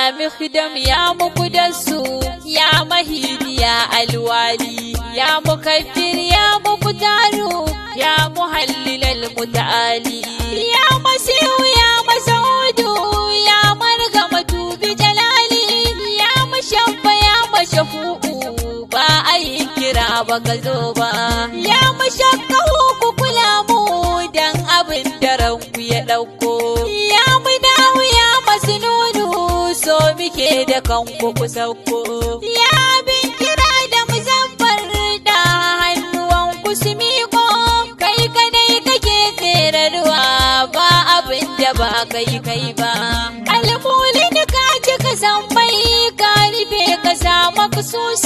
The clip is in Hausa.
Ya Mikdam, ya Muqaddasu, ya Mahidi, ya Alwali, ya Mukaffir, ya Muqtaru, ya Muhallil al-Muta'ali, ya Masihu, ya Masaudu, ya Margamatu bi Jalali, ya Mashabba, ya Mashafu'u, ba a yi kira ba ka zo ba. Ya Mashakkahu, ku kula mu dan abin da ranku ya ɗauko. Ya Mudawu, ya Masnunu, so muke da kanku ku sauko. Ya abin kira da muzaffar da hannuwanku su miƙo, kai kadai kake tserarwa, ba abin da ba kai kai ba. Almulin, ka ci ka san bai ka rufe ka sa maksusi.